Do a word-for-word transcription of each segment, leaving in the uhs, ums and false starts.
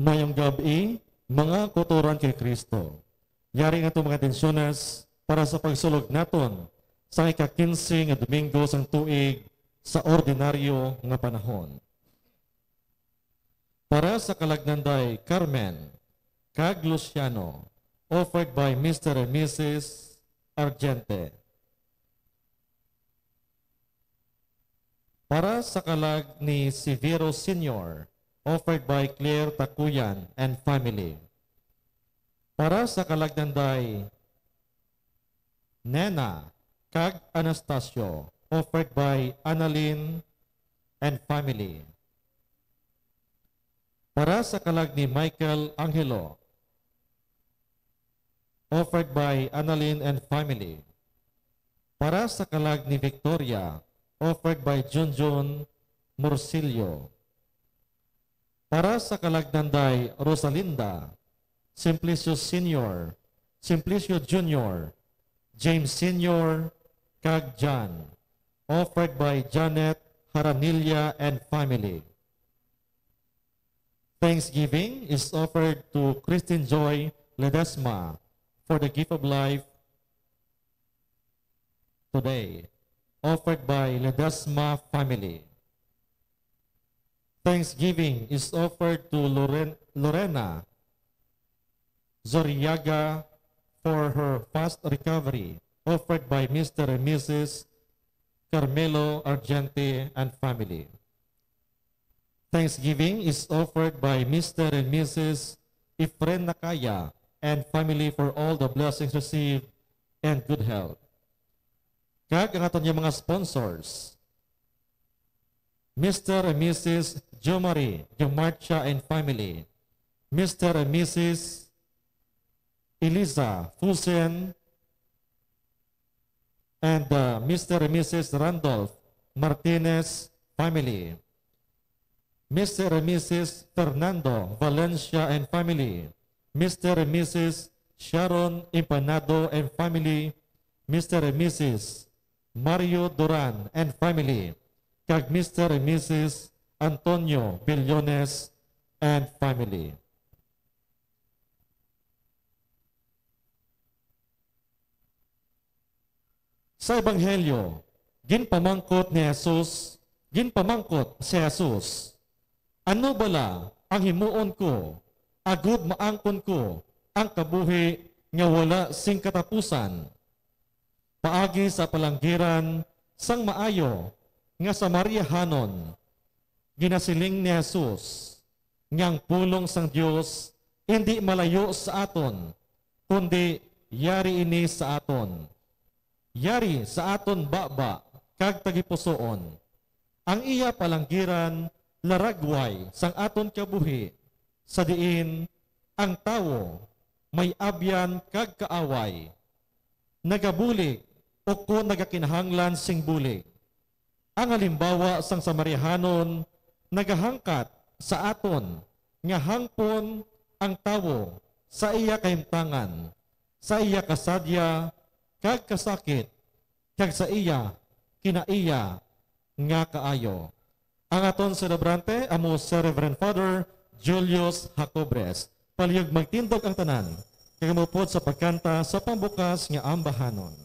Mayong gab-i, mga kautoran kay Kristo. Yari na to mga intensyones para sa pagsulog naton sa ika-kinse nga Domingo sang tuig sa ordinaryo nga panahon. Para sa kalag Nanday Carmen kag Luciano, offered by Mister and Missus Argente. Para sa kalag ni Severo Senior, offered by Claire Takuyan and family. Para sa kalag Nanday Nena kag Anastasio, offered by Annalyn and family. Para sa kalag ni Michael Angelo, offered by Annalyn and family. Para sa kalag ni Victoria, offered by Junjun Morcillo. Para sa kalag Nanday Rosalinda, Simplicio Senior, Simplicio Junior, James Senior, kag John, offered by Janet Haranilla and family. Thanksgiving is offered to Christine Joy Ledesma for the gift of life today, offered by Ledesma family. Thanksgiving is offered to Loren-, Lorena Zoriaga for her fast recovery, offered by Mister and Missus Carmelo Argente and family. Thanksgiving is offered by Mister and Missus Efren Nakaya and family for all the blessings received and good health. Kag ang aton nga mga sponsors, Mister and Missus Jomari Jomarcha and family, Mister and Missus Eliza Fusen, and, uh, Mister and Missus Randolph Martinez family, Mister and Missus Fernando Valencia and family, Mister and Missus Sharon Empanado and family, Mister and Missus Mario Duran and family, kag Mister and Missus Antonio Billones and family. Sa Ebanghelyo, ginpamangkot ni Jesus, ginpamangkot si Jesus, "Ano bala ang himuon ko, agud maangkon ko ang kabuhi nga wala sing katapusan?" Paagi sa palanggiran sang maayo nga Samariahanon, ginasiling ni Jesus nga ang pulong sang Dios indi malayo sa aton, kundi yari ini sa aton. Yari sa aton baba kag tagipusoon. Ang iya palanggiran laragway sang aton kabuhi, sa diin ang tawo may abyan kag kaaway, nagabulig ukon nagakinahanglan sing bulig. Ang halimbawa sang Samariahanon nagahangkat sa aton nga hangpon ang tawo sa iya kahimtangan, sa iya kasadya kag kasakit, kag sa iya kinaiya nga kaayo. Ang aton selebrante amo si Reverend Father Julius Jacobres. Palihog magtindog ang tanan, kag maupod sa pagkanta sa pambukas nga ambahanon.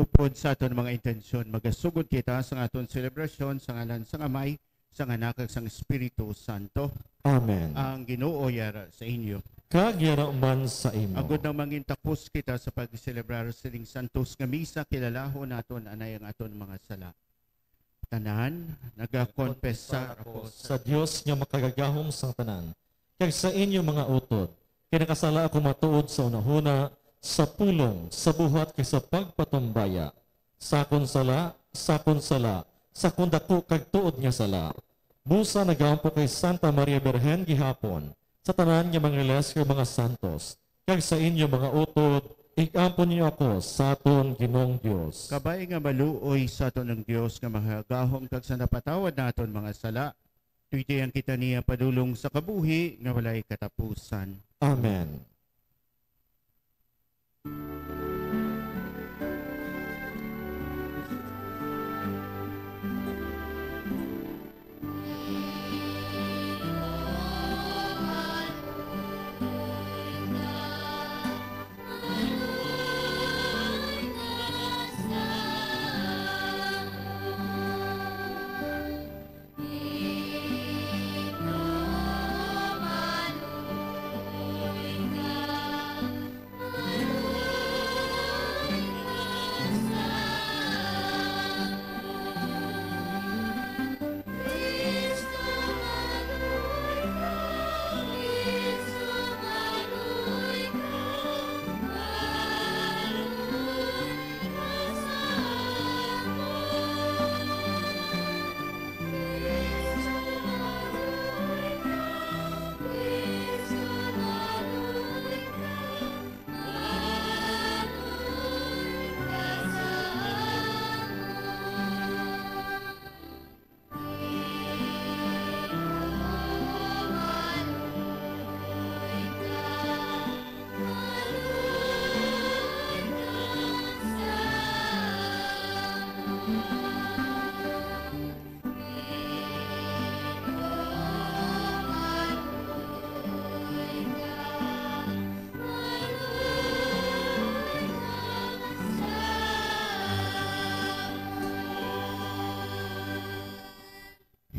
Upod sa aton mga intensyon, magasugod kita sa aton selebrasyon sa ngalan sang Amay, sang Anak, kag sang Espiritu Santo. Amen. Ang Ginoo yara sa inyo. Kag yara man sa imo. Agod nga mangintakos kita sa pagselebrar sining santos nga misa, kilalahon naton anay ang aton mga sala. Tanan, nagakonfesar ako sa Dios nga makagagahom sang tanan, kag sa inyo mga utod, kay nakasala ako matuod sa hunahuna, sa pulong, sa buhat, kag sa pagpatumbaya. Sa akon sala, sa akon sala, sa akon daku kag tuod nga sala. Busa nagaampo kay Santa Maria Birhen gihapon, sa tanan nga mga iles kag mga santos, kag sa inyo mga utod, ig-ampon niyo ako sa aton Ginoong Dios. Kabay nga maluoy sa aton ang Dios nga makagagahom kag sa napatawad naton mga sala, tuytoyan kita niya padulong sa kabuhi nga walay katapusan. Amen.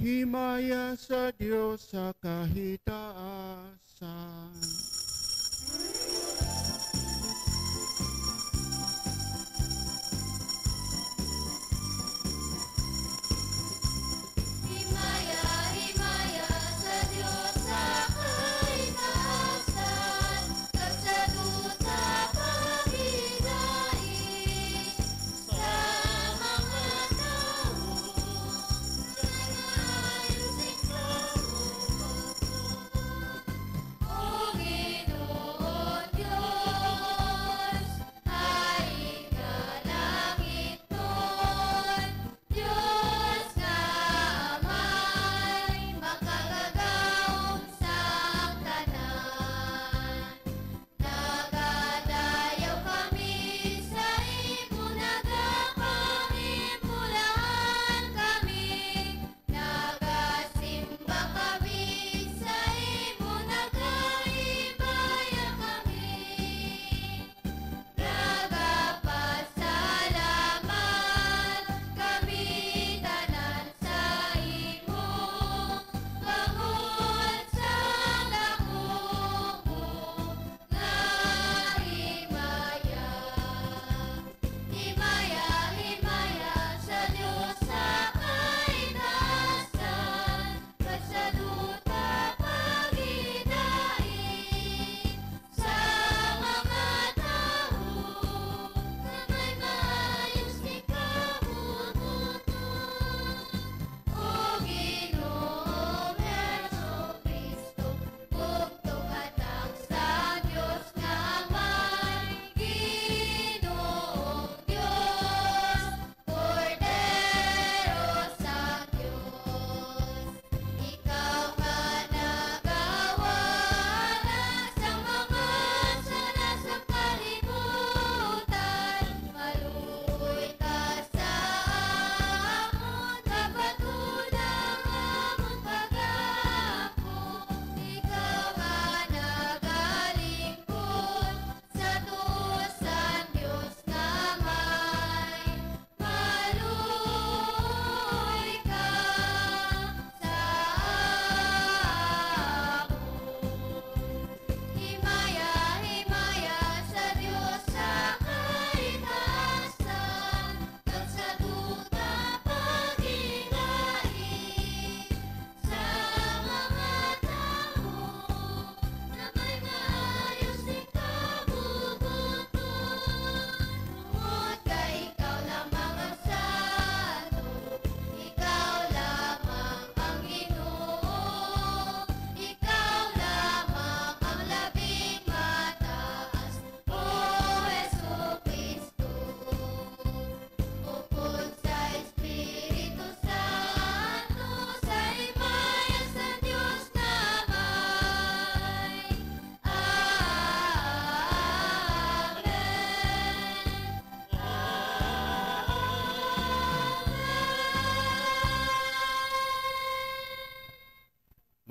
Himaya sa Dios sa kahitaasan. Himaya, himaya sa Dios sa kahitaasan, kag sa duta paghinai sa mga tawo nga naayo sing kahulogan. O Ginoo,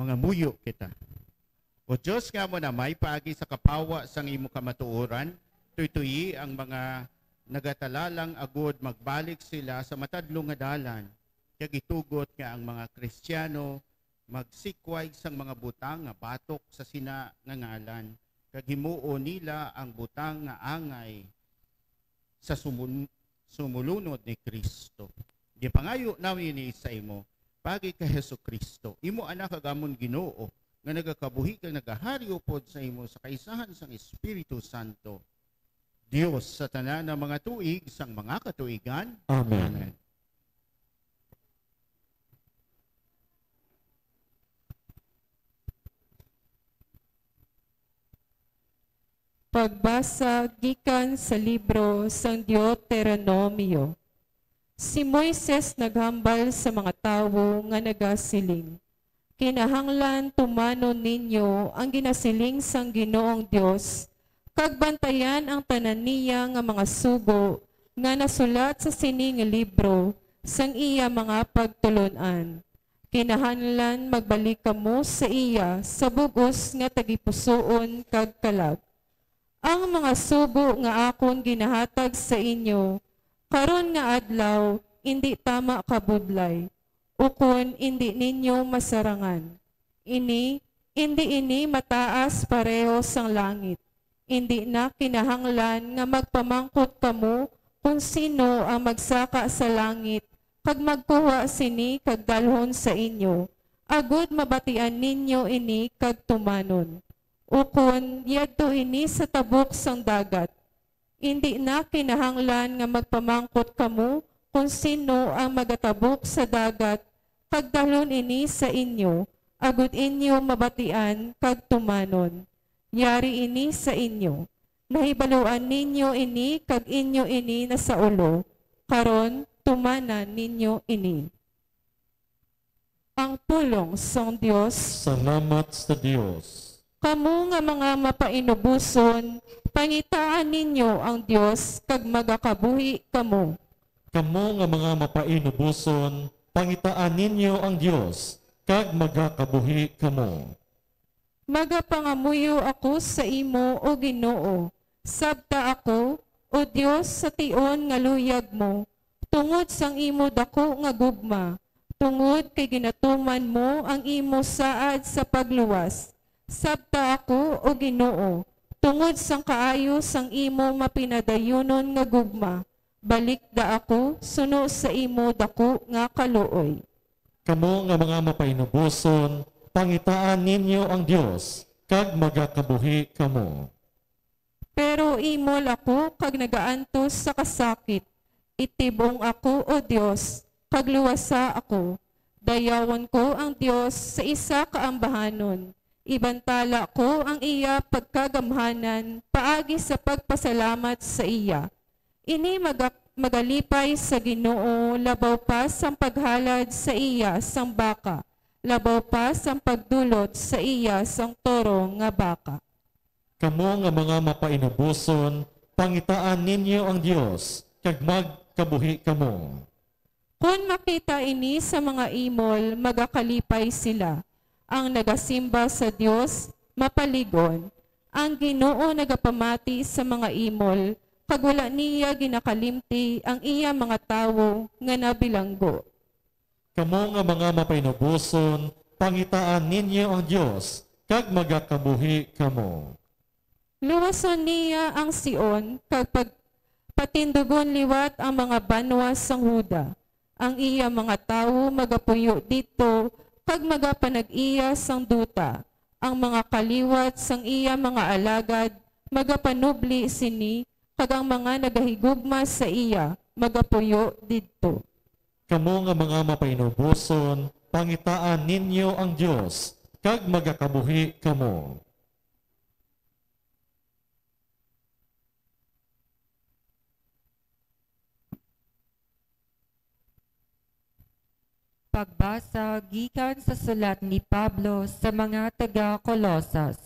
Mangamuyo kita. O Dios nga amo na may paagi sa kapawa sang imo kamatuoran, tuytoyi ang mga nagatalalang agud magbalik sila sa matadlong nga dalan, kag itugot nga ang mga Kristiyano magsikway sang mga butang nga batok sa sina nga ngalan, kag himuon nila ang butang nga angay sa sumun-, sumulunod ni Cristo. Gipangayo namin ini sa imo, pagi kay Jesu-Cristo, imo Anak kag amon Ginoo, nga nagakabuhi kag nagahari upod sa imo sa kaisahan sang Espiritu Santo, Dios sa tanan nga mga tuig sang mga katuigan. Amen. Amen. Pagbasa gikan sa libro sang Deuteronomio. Si Moises naghambal sa mga tawo nga nagasiling, "Kinahanglan tumanon ninyo ang ginasiling sang Ginoong Dios, kag bantayan ang tanan niya nga mga sugo nga nasulat sa sini nga libro sang iya mga pagtulon-an. Kinahanglan magbalik kamo sa iya sa bug-os nga tagipusoon kag kalag. Ang mga sugo nga akon ginahatag sa inyo karon nga adlaw indi tama kabudlay, ukon indi ninyo masarangan. Ini, indi ini mataas pareho sang langit. Indi na kinahanglan nga magpamangkot kamo kon sino ang magsaka sa langit kag magkuha sini kag dalhon sa inyo, agud mabatian ninyo ini kag tumanon. Ukon yadto ini sa tabok sang dagat. Indi na kinahanglan nga magpamangkot kamo kon sino ang magatabok sa dagat kag dalhon ini sa inyo, agud inyo mabatian kag tumanon. Yari ini sa inyo. Nahibaluan ninyo ini kag inyo ini nasaulo. Karon, tumanan ninyo ini." Ang pulong sang Dios. Salamat sa Dios. Kamo nga mga mapainuboson, pangitaan ninyo ang Dios, kag magakabuhi kamo. Kamo nga mga mapainuboson, pangitaan ninyo ang Dios, kag magakabuhi kamo. Magapangamuyo ako sa imo, O Ginoo, sabta ako, O Dios, sa tion nga luyag mo, tungod sang imo daku nga gugma, tungod kay ginatuman mo ang imo saad sa pagluwas. Sabta ako, O Ginoo, tungod sang kaayo sang imo mapinadayunon nga gugma, balikda ako suno sa imo daku nga kaluoy. Kamo nga mga mapainuboson, pangitaan ninyo ang Dios, kag magakabuhi kamo. Pero imol ako kag nagaantos sa kasakit. Itib-ong ako, O Dios, kag luwasa ako. Dayawon ko ang Dios sa isa ka ambahanon. Ibantala ko ang iya pagkagamhanan paagi sa pagpasalamat sa iya. Ini maga-, magalipay sa Ginoo labaw pa sang paghalad sa iya sang baka, labaw pa sang pagdulot sa iya sang toro nga baka. Kamo nga mga mapainuboson, pangitaan ninyo ang Dios, kag magkabuhi kamo. Kon makita ini sa mga imol, magakalipay sila. Ang nagasimba sa Dios mapalig-on. Ang Ginoo nagapamati sa mga imol, kag wala niya ginakalimti ang iya mga tawo nga nabilanggo. Kamo nga mga mapainuboson, pangitaan ninyo ang Dios, kag magakabuhi kamo. Luwason niya ang Sion, kag pag-, patindugon liwat ang mga banwa sang Juda. Ang iya mga tawo magapuyo didto, kag magapanag-iya sang duta. Ang mga kaliwat sang iya mga alagad magapanubli sini, kag ang mga nagahigugma sa iya magapuyo didto. Kamo nga mga mapainuboson, pangitaan ninyo ang Dios, kag magakabuhi kamo. Pagbasa gikan sa sulat ni Pablo sa mga taga-Colosas.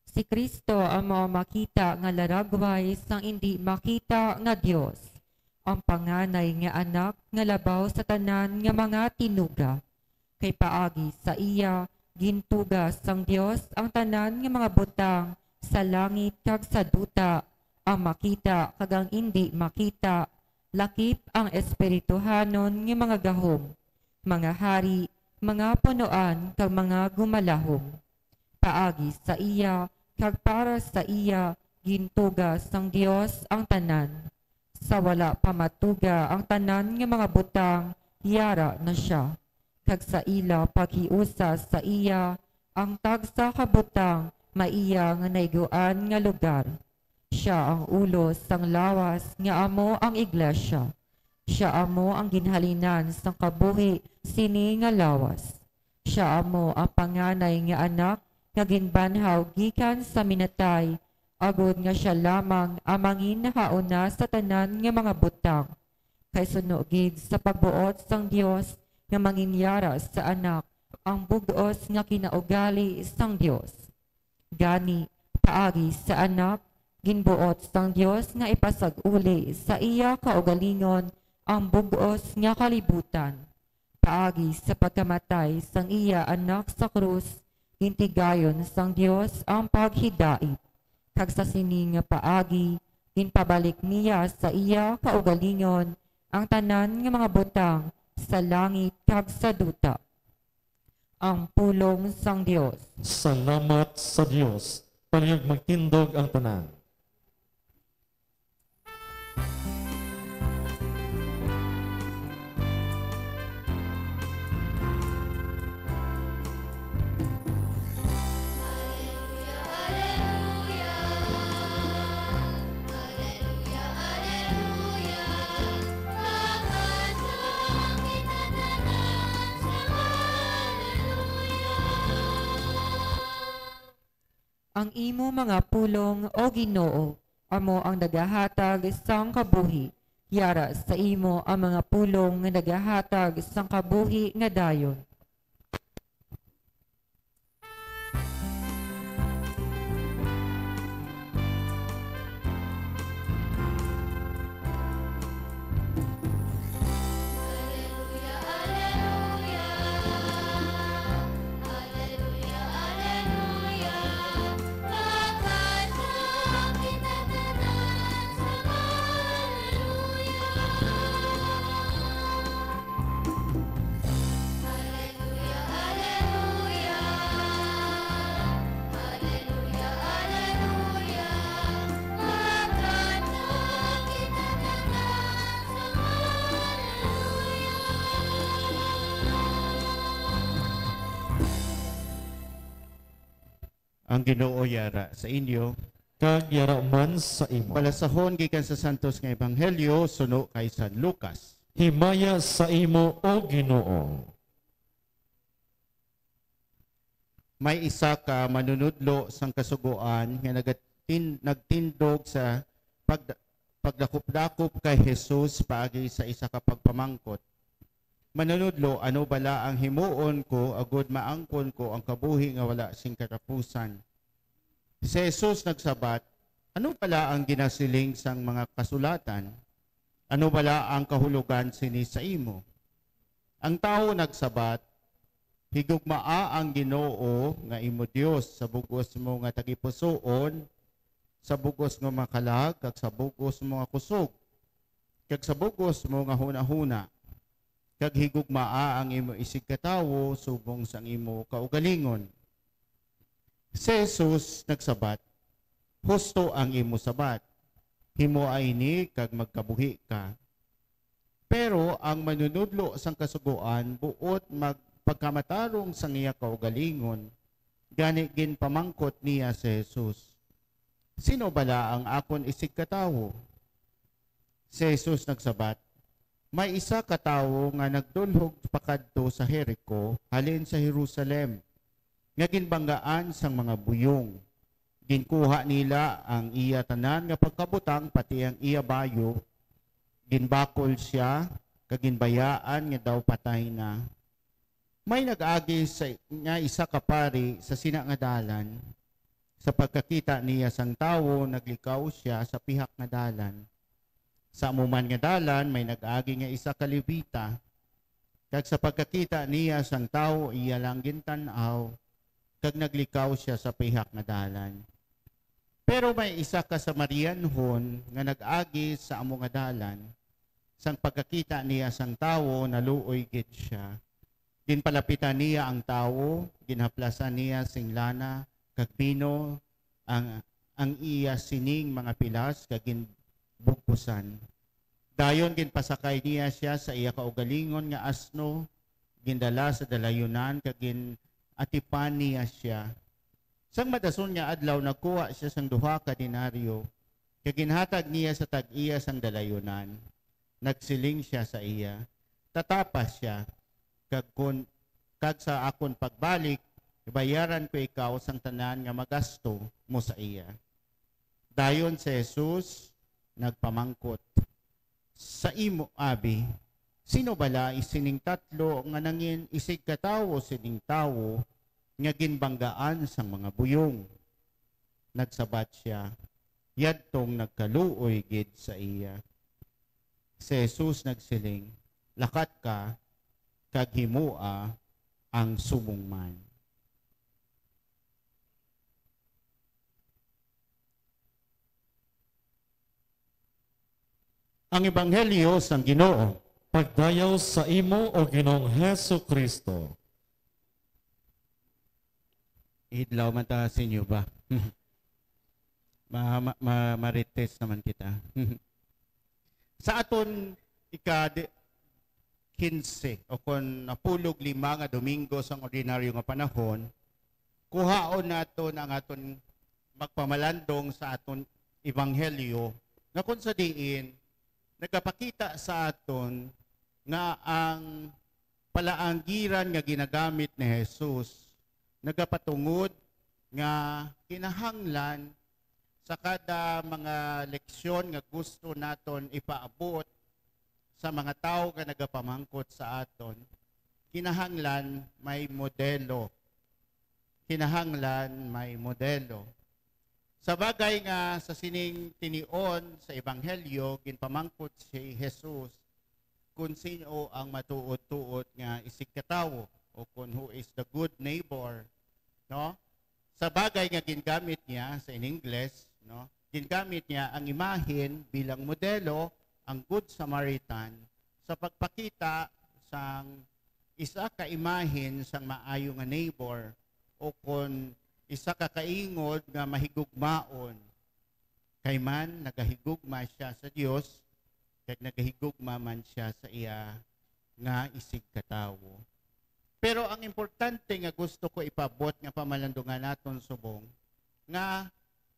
Si Cristo amo ang makita nga laragway sang indi makita nga Dios, ang panganay nga Anak nga labaw sa tanan nga mga tinuga. Kay paagi sa iya, Gintuga sang Dios ang tanan nga mga butang sa langit kag sa duta, ang makita kag ang indi makita, lakip ang espirituhanon nga mga gahom, mga hari, mga punoan, kag mga gumalahom. Paagi sa iya kag para sa iya gintuga sang Dios ang tanan. Sa wala pa matuga ang tanan nga mga butang, yara na sia. Kag sa ila paghiusa sa iya, ang tagsa ka butang maiya nga naiguan nga lugar. Sia ang ulo sang lawas nga amo ang iglesia. Sia amo ang ginhalinan sang kabuhi sini nga lawas. Sia amo ang panganay nga anak nga ginbanhaw gikan sa minatay, agod nga sia lamang ang manginnahauna sa tanan nga mga butang. Kay suno gid sa pagbuot sang Dios nga manginyara sa Anak ang bug-os nga kinaugali sang Dios. Gani, paagi sa Anak, ginbuot sang Dios nga ipasag-uli sa iya kaugalingon ang bug-os nga kalibutan. Paagi sa pagkamatay sang iya Anak sa krus, gintigayon sang Dios ang paghidait, kag sa sini nga paagi ginpabalik niya sa iya kaugalingon ang tanan nga mga butang sa langit kag sa duta. Ang pulong sang Dios. Salamat sa Dios. Palihog magtindog ang tanan. Ang imo mga pulong, O Ginoo, amo ang nagahatag sang kabuhi. Yara sa imo ang mga pulong nga nagahatag sang kabuhi nga dayon. Ang Ginoo yara sa inyo. Kag yara man sa imo. Balasahon gikan sa Santos nga Ebanghelyo suno kay San Lucas. Himaya sa imo, O Ginoo. May isa ka manunudlo sang Kasugoan nga nagatin-, nagtindog sa pag-, pagdakupdakop kay Jesus paagi sa isa ka pagpamangkot. "Manunodlo, ano bala ang himuon ko agod maangkon ko ang kabuhi nga wala sing katapusan?" Si Jesus nagsabat, "Ano bala ang ginasiling sang mga kasulatan? Ano bala ang kahulogan sini sa imo?" Ang tawo nagsabat, "Higugmaa ang Ginoo nga imo Dios sa bug-os mo nga tagipusoon, sa bug-os nga mga kalag, kag sa bug-os mo nga kusog, kag sa bug-os mo nga hunahuna, kag higugmaa ang imo isigkatawo subong sang imo kaugalingon." Si Jesus nagsabat, "Husto ang imo sabat. Himoa ini kag magkabuhi ka." Pero ang manunodlo sang Kasugoan buot magpagkamatarong sang iya kaugalingon, gani ginpamangkot niya si Jesus, "Sino bala ang akon isigkatawo?" Si Jesus nagsabat, "May isa ka tawo nga nagdulhog pakadto sa Jerico halin sa Jerusalem, nga ginbanggaan sang mga buyong. Ginkuha nila ang iya tanan nga pagkabutang, pati ang iya bayo. Ginbakol sia, kag ginbayaan nga daw patay na. May nag-agi sa, nga isa ka pari sa sina nga dalan. Sa pagkakita niya sang tawo, naglikaw sia sa pihak nga dalan. Sa amo man nga dalan, may nag-agi nga isa ka Levita, kag sa pagkakita niya sang tawo iya lang gintan-aw, kag naglikaw sia sa pihak nga dalan. Pero may isa ka Samarianhon nga nag-agi sa amo nga dalan. Sang pagkakita niya sang tawo, naluoy gid sia. Ginpalapitan niya ang tawo, ginhaplasan niya sing lana kag bino ang, ang iya sining mga pilas, kag ginbugkusan. Dayon ginpasakay niya sia sa iya kaugalingon nga asno, gindala sa dalayunan, kag gin-atipan niya sia. Sang madason nga adlaw, nagkuha sia sang duha ka denaryo, kag ginhatag niya sa tag-iya sang dalayunan. Nagsiling sia sa iya, "Tatapa sia, kag kun, kag sa akon pagbalik, bayaran ko ikaw sang tanan nga magasto mo sa iya." Dayon si Jesus nagpamangkot, "Sa imo, abi, sino bala sining tatlo nga nangin-isigkatawo sining tawo nga ginbanggaan sang mga buyong?" Nagsabat sia, "Yadtong nagkaluoy gid sa iya." Si Jesus nagsiling, "Lakat ka, kag himoa ang subong man." Ang Ebanghelyo sang Ginoo. Pagdayaw sa imo, O Ginoong Jesu-Cristo. Idlaw man ta sa inyo ba? Ma, ma, ma, marites naman kita. Sa aton ika di, quince o kon napulog lima nga Domingo sang ordinaryo nga panahon, kuhaon naton ang aton magpamalandong sa aton ebanghelyo, nga kung sa diin nagapakita sa aton nga ang palaanggiran nga ginagamit ni Jesus nagapatungod nga kinahanglan sa kada mga leksyon nga gusto naton ipaabot sa mga tawo nga nagapamangkot sa aton, kinahanglan may modelo. Kinahanglan may modelo. Sa bagay nga sa sining tinion sa Ebanghelyo, ginpamangkot si Jesus kung sino ang matuod-tuod nga isigkatawo, o kung who is the good neighbor, no? Sa bagay nga gingamit niya sa in English, no? Gingamit niya ang imahen bilang modelo, ang Good Samaritan, sa pagpakita sang isa ka imahen sang maayo nga neighbor, o kon isa ka kaingod nga mahigugmaon. Kay man nagahigugma sia sa Dios, kag nagahigugma man sia sa iya nga isigkatawo. Pero ang importante nga gusto ko ipabot nga pamalandungan naton subong, nga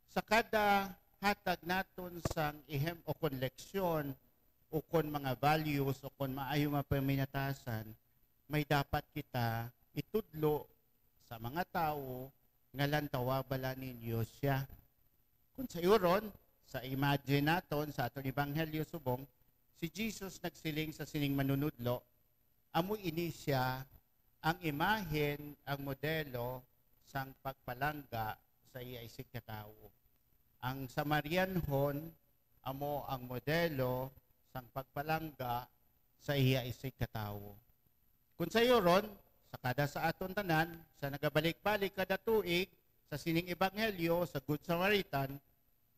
sa kada hatag naton sang ihem o kon leksyon o kon mga values o kon maayo nga paminatasan, may dapat kita itudlo sa mga tawo nga lantawa bala ninyo sia. Kung sayuron, sa imagine naton sa aton ebanghelyo subong, si Jesus nagsiling sa sining manunudlo, "Amo ini sia ang imahen, ang modelo sang pagpalangga sa iya isigkatawo." Ang Samarianhon amo ang modelo sang pagpalangga sa iya isigkatawo. Kung sayuron, sa kada sa aton tanan, sa nagabalik-balik kada tuig sa sining ebanghelyo sa Good Samaritan,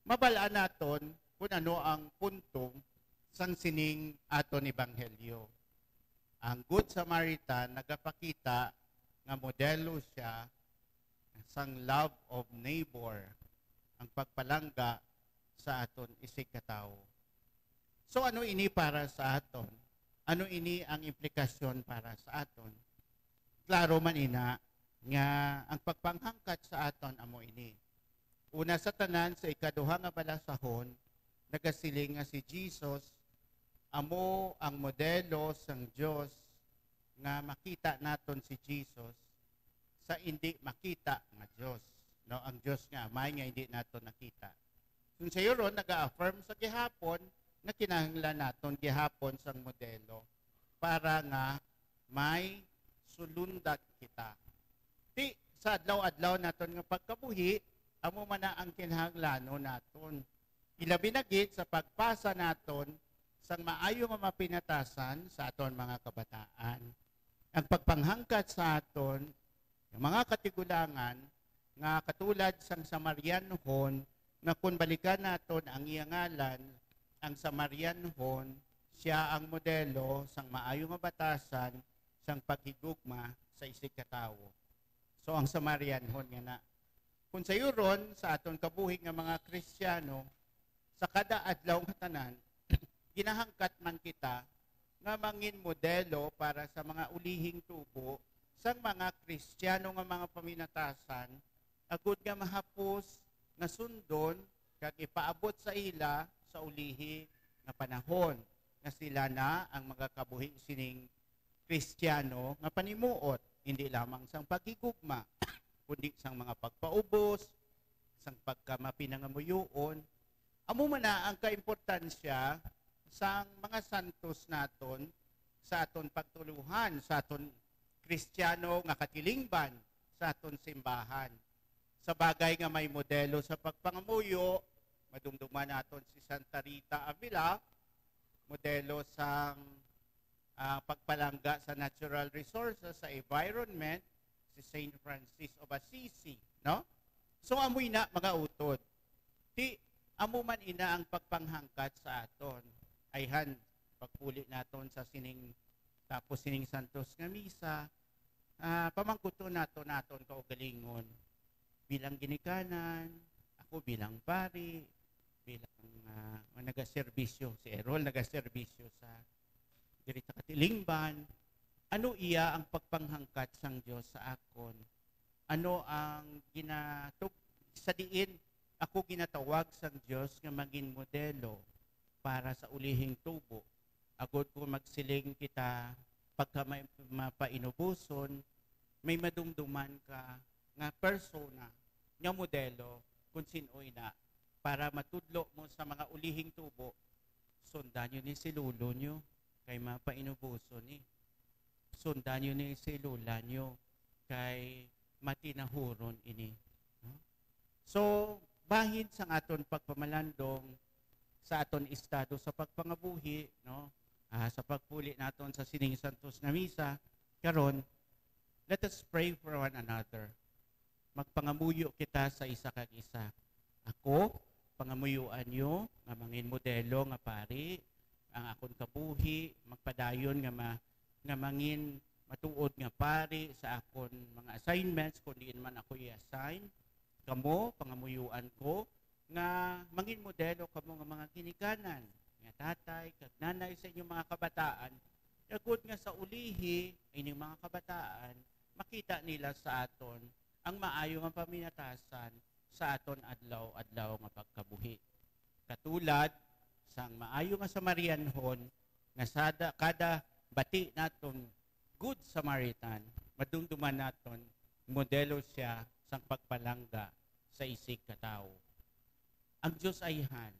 mabal-an naton kung ano ang punto sang sining aton ebanghelyo. Ang Good Samaritan nagapakita nga modelo sia sang love of neighbor, ang pagpalangga sa aton isigkatawo. So, ano ini para sa aton? Ano ini ang implikasyon para sa aton? Klaro man ina nga ang pagpanghangkat sa aton amo ini. Una sa tanan, sa ikaduha nga balasahon, nagasiling nga si Jesus amo ang modelo sang Dios, nga makita naton si Jesus sa indi makita nga Dios, no? Ang Dios nga Amay nga hindi naton nakita. Kung sayuron, naga-affirm sa gihapon nga kinahanglan naton gihapon sang modelo para nga may sulundan kita. Ti, sa adlaw-adlaw naton nga pagkabuhi, amo man na ang kinahanglanon naton. Ilabi na gid sa pagpasa naton sang maayo nga mga pinatasan sa aton mga kabataan. Ang pagpanghangkat sa aton Mga katigulangan, nga katulad sang Samarianhon, nga kun balikan naton ang iya ngalan, ang Samarianhon, siya ang modelo sang maayo nga batasan sang paghigugma sa isigkatawo. So, ang Samarianhon nga na. Kung sayuron sa aton kabuhi nga mga Kristiyano, sa kada adlaw nga tanan, ginahangkat man kita nga mangin modelo para sa mga ulihing tubo sang mga Kristiyano nga mga paminatasan, agud nga mahapos nga sundon kag ipaabot sa ila sa ulihi nga panahon, nga sila na ang magakabuhi sining Kristiyano nga panimuot, hindi lamang sang paghigugma, kundi sang mga pagpaubos, sang pagkamapinangamuyoon. Amo man na ang kaimportansya sang mga santos naton sa aton pagtuluhan, sa aton Kristiyano nga katilingban, sa aton simbahan. Sa bagay nga may modelo sa pagpangamuyo, madumduman naton si Santa Rita Avila, modelo sang ah, pagpalangga sa natural resources, sa environment, si Saint Francis of Assisi, no? So, amoy na mga utod. Ti, amo man ina ang pagpanghangkat sa aton. Ayhan, pagpuli naton sa sining, tapos sining santos nga misa, ah, pamangkuton naton, naton kaugalingon. Bilang ginikanan, ako bilang pari, bilang, ah, nagaserbisyo, si Errol nagaserbisyo sa diri sa katilingban. Ano iya ang pagpanghangkat sang Dios sa akon? Ano ang ginatug-, sa diin ako ginatawag sang Dios nga mangin modelo para sa ulihing tubo? Agod kung magsiling kita pagka may mapainuboson, may madumduman ka nga persona, nga modelo, kung sin-o ina, para matudlo mo sa mga ulihing tubo, sundan niyo ni si lolo niyo, kay mapainuboson ni. Sundan niyo ni si lola niyo, kay matinahuron ini. No? So, bahin sang aton pagpamalandong sa aton estado sa pagpangabuhi, no? Ah, sa pagpuli naton sa sining santos nga misa, karon, let us pray for one another. Magpangamuyo kita sa isa kag isa. Ako, pangamuyuan niyo nga mangin modelo nga pari, ang akon kabuhi, magpadayon nga ma-, nga mangin matuod nga pari sa akon mga assignments, kung diin man ako i-assign. Kamo, pangamuyuan ko nga mangin modelo kamo nga mga ginikanan, nga tatay kag nanay sa inyong mga kabataan, agud nga sa ulihi ining mga kabataan, makita nila sa aton ang maayo nga paminatasan sa aton adlaw-adlaw nga pagkabuhi. Katulad sang maayo nga Samarianhon, nga sada, kada bati naton Good Samaritan, madumduman naton modelo siya sang pagpalangga sa isig ka tawo. Ang Dios ayhan,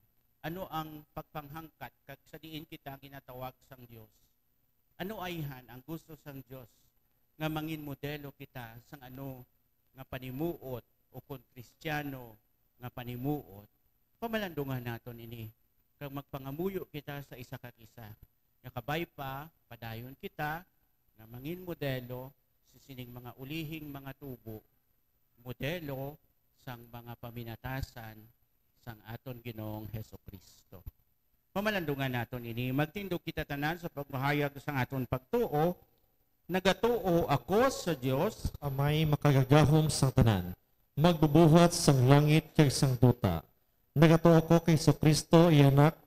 ano ang pagpanghangkat kag sa diin kita ginatawag sang Dios? Ano ayhan ang gusto sang Dios nga mangin modelo kita sang ano nga panimuot, o kon Kristiyano nga panimuot? Pamalandungan naton ini kag magpangamuyo kita sa isa kag isa. Nga kabay pa, padayon kita nga mangin modelo sa sining mga ulihing mga tubo, modelo sang mga paminatasan sang aton Ginoong Jesu-Cristo. Pamalandungan naton ini. Magtindog kita tanan sa pagmahayag sang aton pagtuo. Nagatuo ako sa Dios, Amay makagagahom sang tanan, magbubuhat sang langit kag sang duta. Nagatuo ako kay Jesu-Cristo, iya Anak,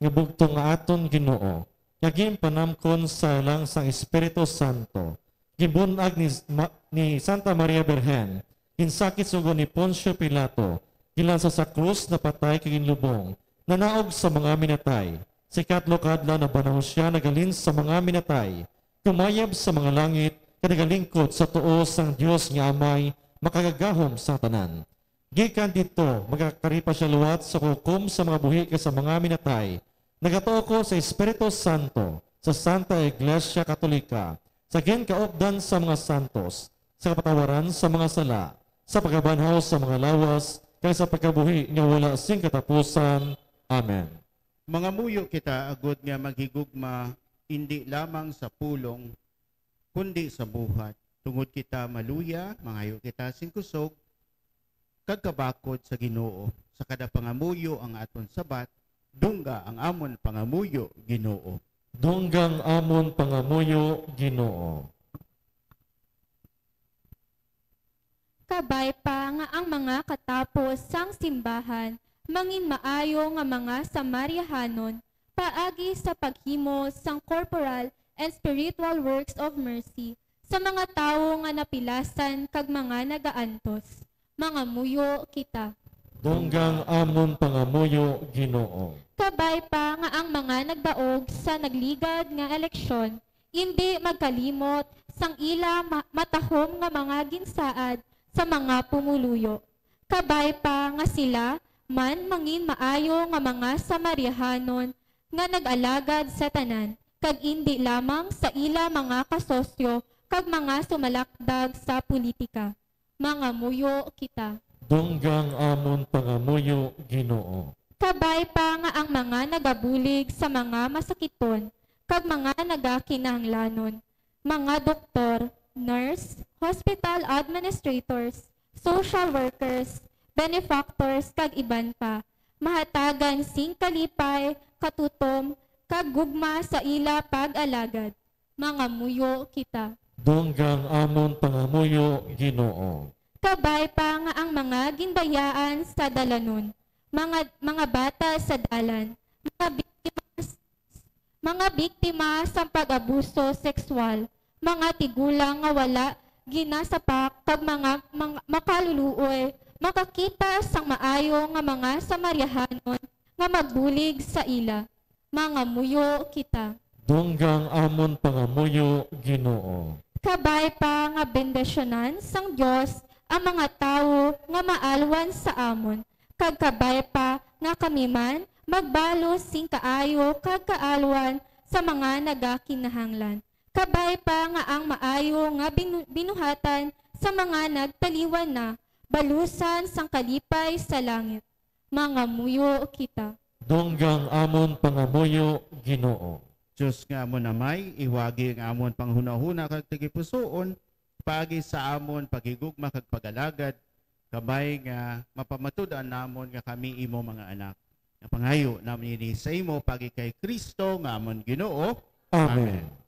nga bugtong nga aton Ginoo, nga ginpanamkon sa lang sang Espiritu Santo, ginbun-ag ni, ma-, ni Santa Maria Birhen, ginsakit sa unggo ni Poncio Pilato, ginlansa sa krus, napatay kag ginlubong, nanaog sa mga minatay. Sa ikatlo ka adlaw nabanhaw sia, naghalin sa mga minatay, kumayab sa mga langit, kag nagalingkod sa tuo sang Dios nga Amay, makagagahom sang tanan. Gikan didto, magakari pa sia liwat sa hukom sa mga buhi kag sa mga minatay. Nagatuo ko sa Espiritu Santo, sa Santa Iglesia Katolika, sa ginkaupdan sa mga santos, sa kapatawaran sa mga sala, sa pagkabanhaw sa mga lawas, kag sa pagkabuhi nga wala sing katapusan. Amen. Mangamuyo kita agod nga maghigugma indi lamang sa pulong, kundi sa buhat. Tungod kita maluya, mangayo kita sing kusog, kag kabakod sa Ginoo. Sa kada pangamuyo ang aton sabat, dungga ang amon pangamuyo, Ginoo. Dungga ang amon pangamuyo, Ginoo. Kabay pa nga ang mga katapos sang simbahan mangin maayo nga mga Samariahanon paagi sa paghimo sang corporal and spiritual works of mercy sa mga tawo nga napilasan kag mga nagaantos. Mangamuyo kita. Dungga ang amon pangamuyo, Ginoo. Kabay pa nga ang mga nagdaog sa nagligad nga eleksyon indi magkalimot sang ila ma-, matahom nga mga ginsaad sa mga pumuluyo. Kabay pa nga sila man mangin maayo nga mga Samariahanon nga nag-alagad sa tanan, kag indi lamang sa ila mga kasosyo kag mga sumalakdag sa politika. Mangamuyo kita. Dungga ang amon pangamuyo, Ginoo. Kabay pa nga ang mga nagabulig sa mga masakiton kag mga nagakinahanglanon, mga doktor, nurse, hospital administrators, social workers, benefactors, kag iban pa, mahatagan sing kalipay, katutom, kag gugma sa ila pag-alagad. Mangamuyo kita. Dungga ang amon pangamuyo, Ginoo. Kabay pa nga ang mga ginbayaan sa dalanon, mga, mga bata sa dalan, mga biktima, mga biktima sang pag-abuso sexual, mga tigulang nga wala ginasapak, kag mga, mga makaluluoy makakita sang maayo nga mga Samariahanon nga magbulig sa ila. Mangamuyo kita. Dungga ang amon pangamuyo, Ginoo. Kabay pa nga bendisyonan sang Dios ang mga tawo nga maalwan sa amon, kag kabay pa nga kami man magbalos sing kaayo kag kaalwan sa mga nagakinahanglan. Kabay pa nga ang maayo nga binu-, binuhatan sa mga nagtaliwan na balusan sang kalipay sa langit. Mangamuyo kita. Dungga ang amon pangamuyo, Ginoo. Dios nga amon Amay, iwagi ang amon panghunahuna kag tagipusoon paagi sa amon paghigugma kag pag-alagad, kabay nga mapamatud-an namon nga kami imo mga anak. Nga pangayo namon ini sa imo paagi kay Cristo nga amon Ginoo. Amen. Amen.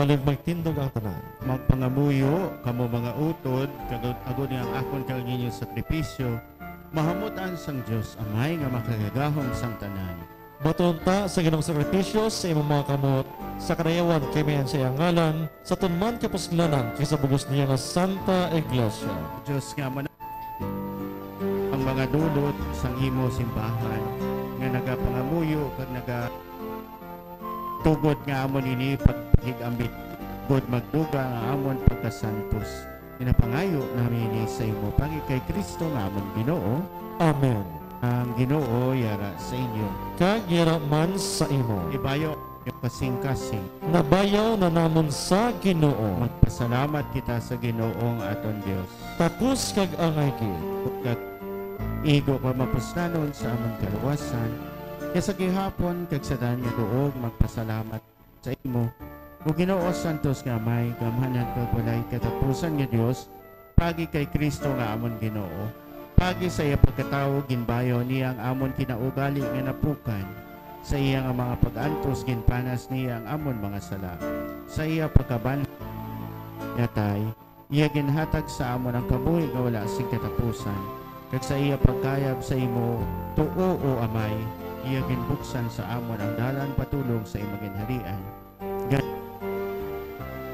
Balig magtindog ang tanan. Magpangamuyo kamo, mga utod, kag agod nga ang akon kag ang inyo sakripisyo mahamut-an sang Dios Amay nga makagagahom sang tanan. Baton ta sa Ginoong sakripisyo sa imong mga kamot, sa karayawan kay mayan sa iyang ngalan, sa tunman kapuslanan kay sa bugos niya nga Santa Iglesia. Dios nga man ang mga dulot sang imo simbahan nga nagapangamuyo kag naga-, tugod nga amon ini pagpakig-ambit, gud magduga ang amon pagkasantos. Ginapangayo namin ini sa imo, pagi kay Cristo nga amon Ginoo. Amen. Ang Ginoo yara sa inyo. Kag yara man sa imo. Ibayaw ang inyong kasing-kasing. Nabayaw na namon sa Ginoo. Magpasalamat kita sa Ginoo nga aton Dios. Takos kag angay gid. Kag igo pa mapuslanon sa amon kaluwasan. Kay sa gihapon kag sa tanan nga duog magpasalamat sa imo, O Ginoo, santos nga Amay, gamhanan kag walay katapusan nga Dios, pagi kay Cristo nga amon Ginoo. Paagi sa iya pagkatawo, ginbayaw niya ang amon kinaugali nga napukan. Sa iya nga mga pag-antos, ginpanas niya ang amon mga sala. Sa iya pagkaban-, yatay, iya ginhatag sa amon ang kabuhi nga wala sing katapusan. Kag sa iya pagkayab sa imo tuo, O Amay, iya ginbuksan sa amon ang dalan padulong sa imo ginharian. Gan-,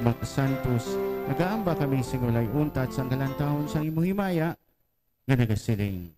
mga santos, nagaamba kami sing walay untat sang kalantahon sang imo himaya nga nagasiling.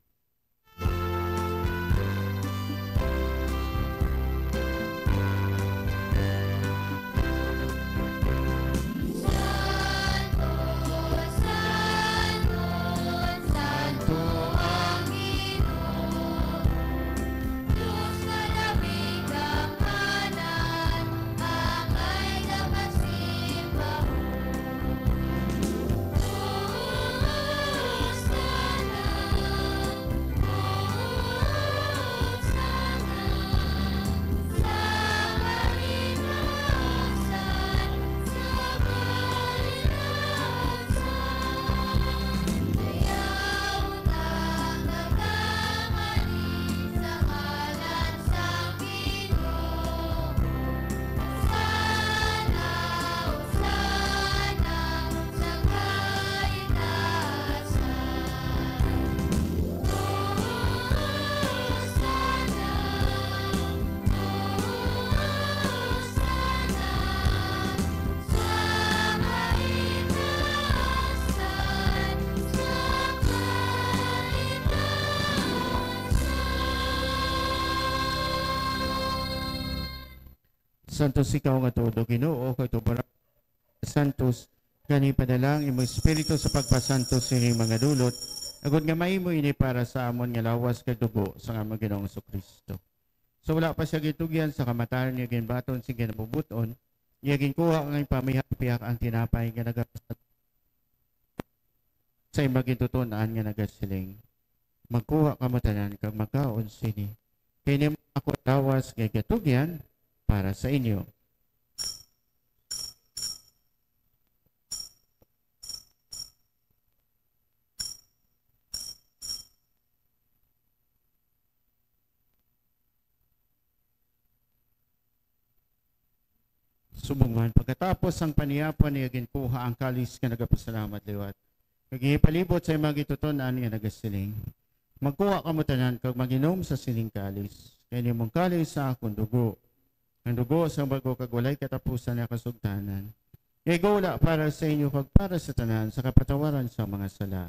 Santos ikaw nga tuod, O Ginoo, kag tuburan santos, gani padala ang imong Espiritu sa pagpasantos sining mga dulot, agod nga mahimo ini para sa amon nga lawas kag dugo sang amon Ginoong Jesu-Cristo. Sa wala pa siya gitugyan sa kamatayon nga ginbaton sing kinabubut-on, iya ginkuha nga pamihak-pihak ang tinapay nga naga-, sa imo gintuton-an nga nagasiling, "Magkuha kamo tanan kag magkaon sini. Kay ini ang akon lawas nga gatugyan para sa inyo." Subong man, pagkatapos sang paniyapon, iya ginkuha ang kalis nga nagapasalamat liwat, kag ginpalibot sa imo gintuton-an nga nagasiling, "Magkuha kamo tanan kag mag-inom sa sining kalis, kay ini amo ang kalis sa akon dugo, ang dugo sang bag-o kag walay katapusan nga kasugtanan, nga igula para sa inyo kag para sa tanan sa kapatawaran sa mga sala.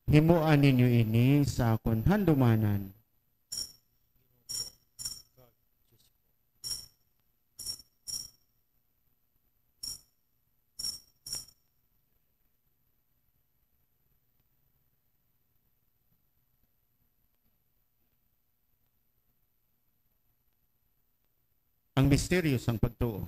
Himoa ninyo ini sa akon handumanan." Ang misteryo sang pagtuo.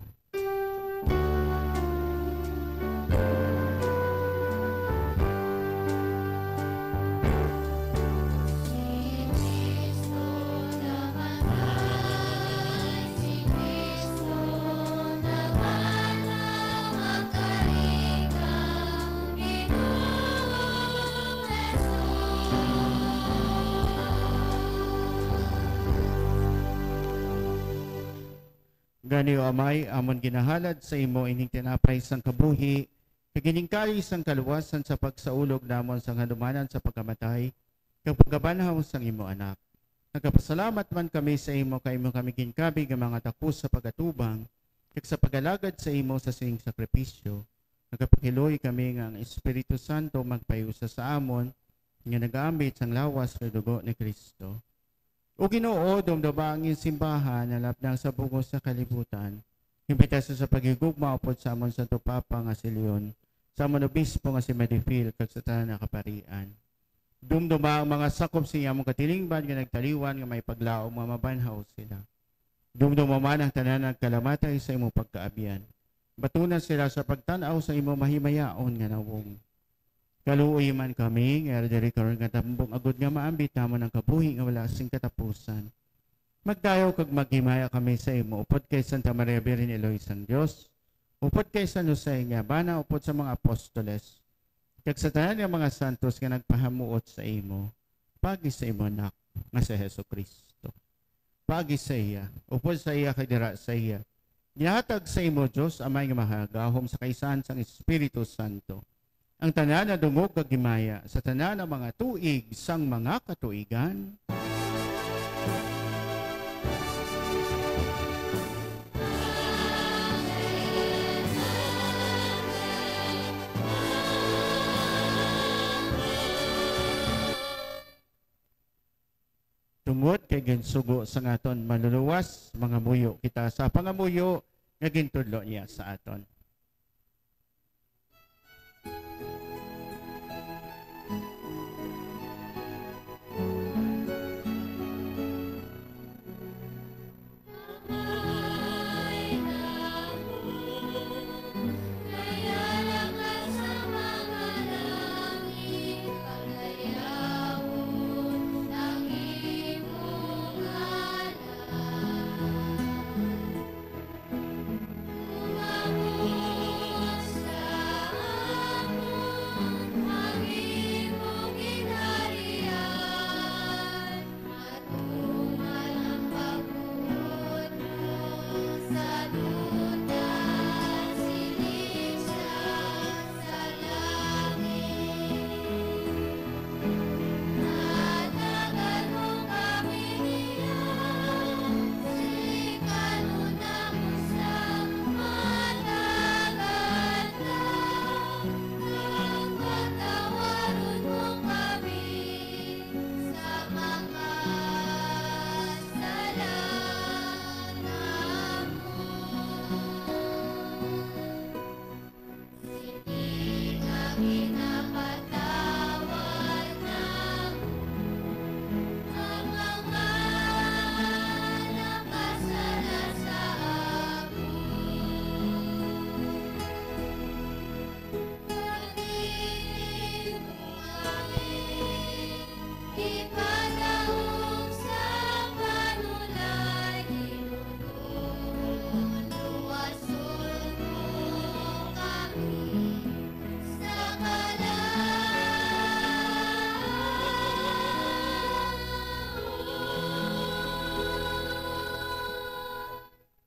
Gani, O Amay, amon ginahalad sa imo ining tinapay sang kabuhi, kag ining kalis sang kaluwasan sa pagsaulog namon sang handumanan sa pagkamatay, kag pagkabanhaw sang imo Anak. Nagapasalamat man kami sa imo kay imo kami ginkabig nga mga takos sa pag-atubang kag sa pag-alagad sa imo sa sining sakripisyo. Nagapakiluoy kami nga ang Espiritu Santo magpahiusa sa amon nga nagaambit sang lawas kag dugo ni Cristo. O Ginoo, dumduma ang iyang simbahan nga lapdang sa bug-os nga kalibutan. Imbita sa, sa paghigugma upod sa amon Santo Papa nga si Leon, sa amon Obispo nga si Madifil, kag sa tanan nga kaparian. Dumduma ang mga sakop sa iyang katilingban nga nagtaliwan nga may paglaom nga mabanhaw sila. Dumduma man ang tanan nga nagkalamatay sa imong pagkaabyan. Batuna sila sa pagtan-aw sa imong mahimayaon nga nawong. Kaluoy man kami nga diri karon nga tambong, agud nga maambit namon ang kabuhi nga wala sing katapusan. Magdayaw kag maghimaya kami sa imo, upod kay Santa Maria Birhen, Iloy sang Dios, upod kay San Jose nga bana, upod sa mga apostoles, kag sa tanan nga mga santos nga nagpahamuot sa imo, paagi sa imo Anak nga si Jesu-Cristo. Paagi sa iya, upod sa iya, kag dira sa iya, gihatag sa imo, Dios Amay nga Mahagahom, sa kaisahan sang Espiritu Santo, ang tanan nga dungog kag himaya sa tanan nga mga tuig sang mga katuigan. Tungod kay ginsugo sang aton Manluluwas, mangamuyo kita sa pangamuyo nga gintudlo niya sa aton.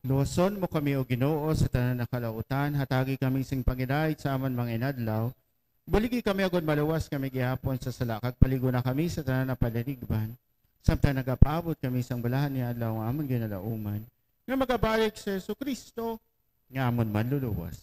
Luwason mo kami, O Ginoo, sa tanan nga kalautan. Hatagi kami sing panghidait sa amon mga inadlaw. Buligi kami agod maluwas kami gihapon sa sala, kag palig-ona kami sa tanan nga pananigban, samtang nagapaabot kami sang balahan nga adlaw nga amon ginalauman, nga magabalik si Jesu-Cristo nga amon Manluluwas.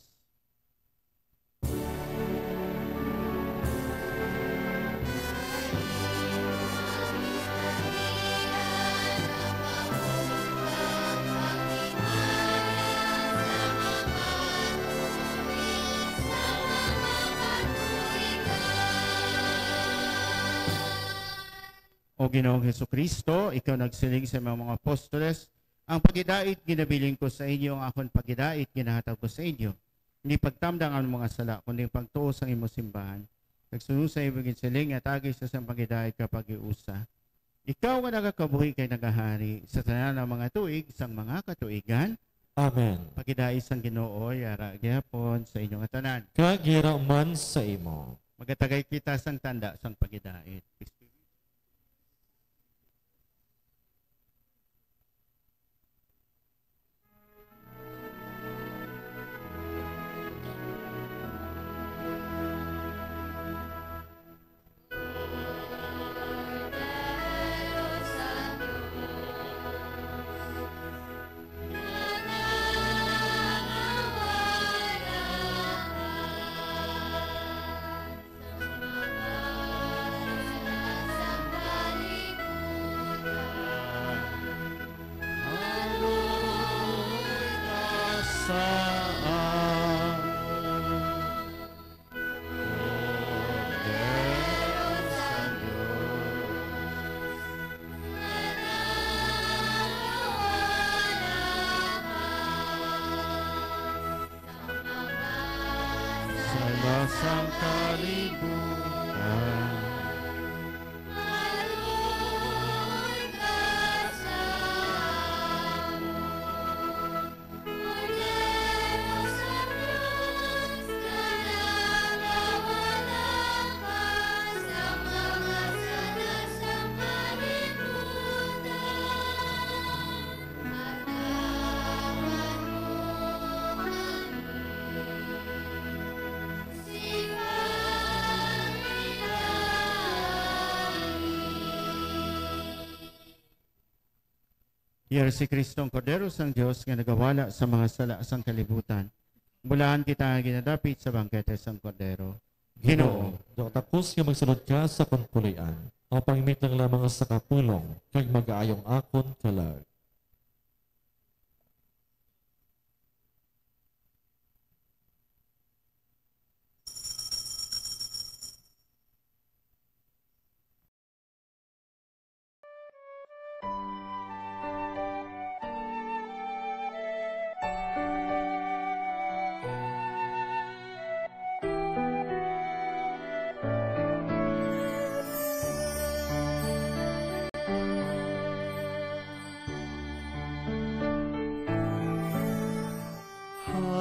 O Ginoong Jesu-Cristo, ikaw nagsiling sa imong mga apostoles, "Ang paghidait ginabilin ko sa inyo, ang akon paghidait ginahatag ko sa inyo." Hindi pagtamda ang amon mga sala, kundi ang pagtuo sang imo simbahan. Kag sunod sa imo ginsiling, hatagi sa sang paghidait ka paghiusa. Ikaw nga nagakabuhi kag nagahari sa tanan nga mga tuig sang mga katuigan. Amen. Paghidait sang Ginoo, yara gihapon sa inyo nga tanan. Kag yara man sa imo. Magatagay kita sang tanda sang paghidait. Sa lasang kalibutan. Iya si Cristo ang Kordero sang Dios nga nagawala sa mga sala sang kalibutan. Bulahan kita nga ginadapit sa bangkete sang Kordero. Ginoo, daw takos nga magsulod ka sa akon puloy-an, ang pangmit lang lamang sa kapulong, kag mag-aayong akon kalag.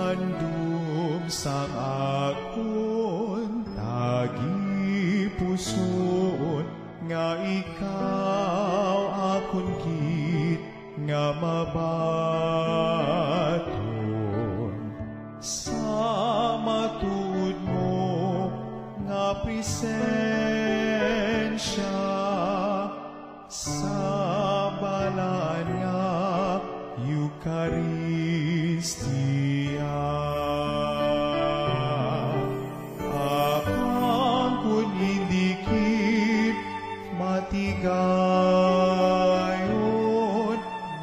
Handom sang akon tagipusoon, nga ikaw akon gid nga mabaton sa matuod mo nga presensya sa balaan nga Eukaristia. Apan kon indi gid matigayon,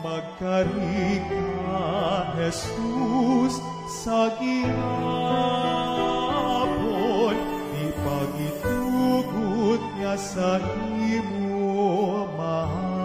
magkari ka, Jesus, sa gihapon, di pagitugot nga sa imo mahamula.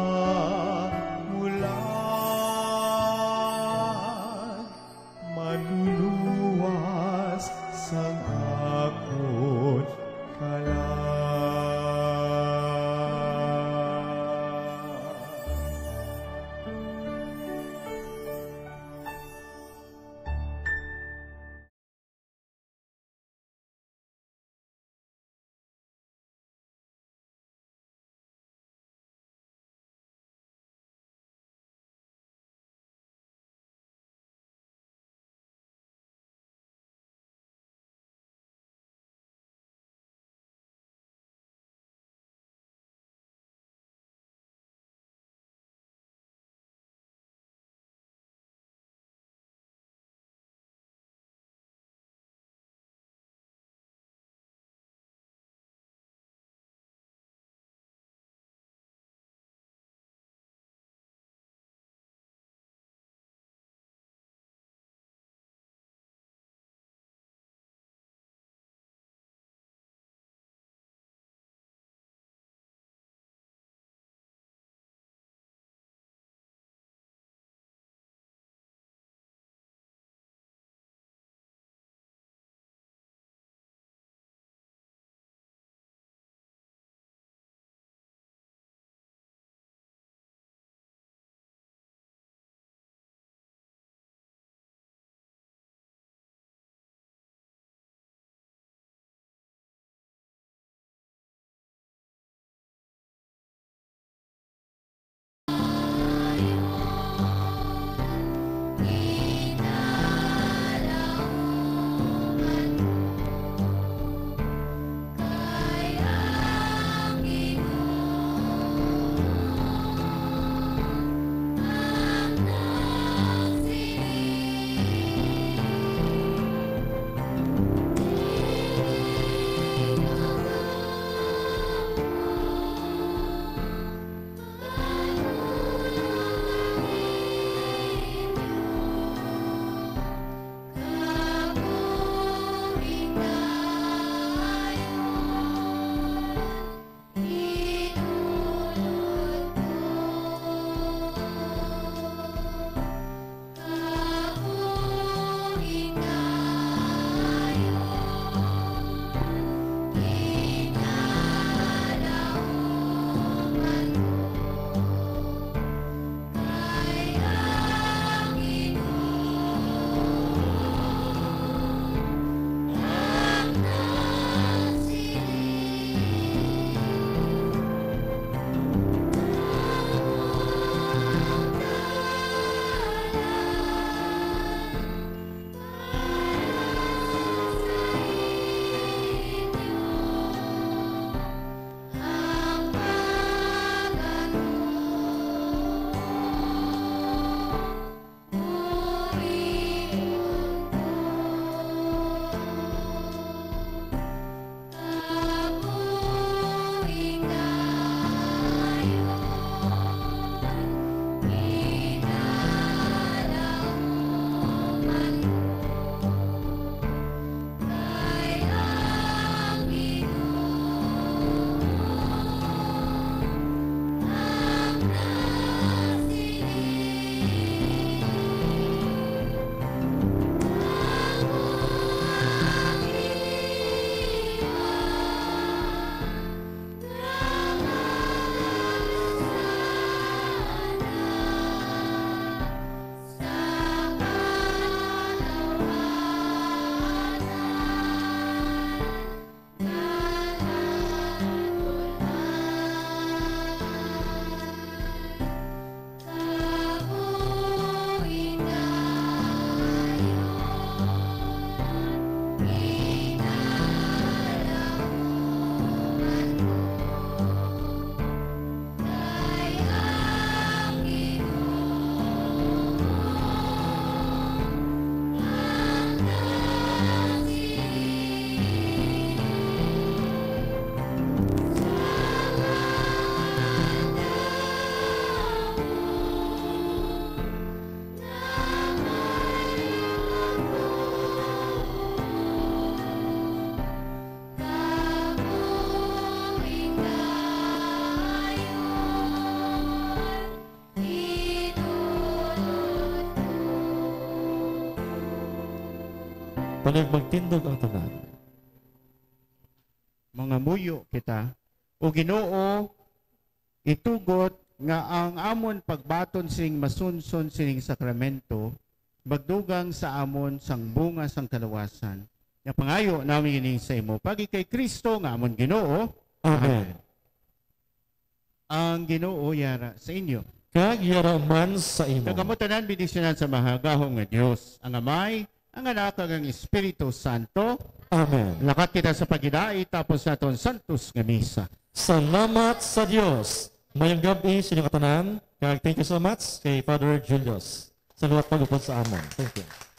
Nagmagtindog ang tanan. Mangamuyo kita. O Ginoo, itugot nga ang amon pagbaton sing masunson sining sakramento magdugang sa amon sang bunga sang kaluwasan. Nga pangayo namin ini sa imo, pagi kay Kristo nga amon Ginoo. Amen. Ang Ginoo yara sa inyo. Kag yara man sa imo. Kag kamo tanan bendisyonan sa mahagahom nga Dios, ang Amay, ang Anak, kag ang Espiritu Santo. Amen. Lakat kita sa paghidait, tapos naton santos nga misa. Salamat sa Dios. Mayong gab-i sa inyo katanan, kag thank you so much kay Father Julius sa liwat pag-upod sa amon. Thank you.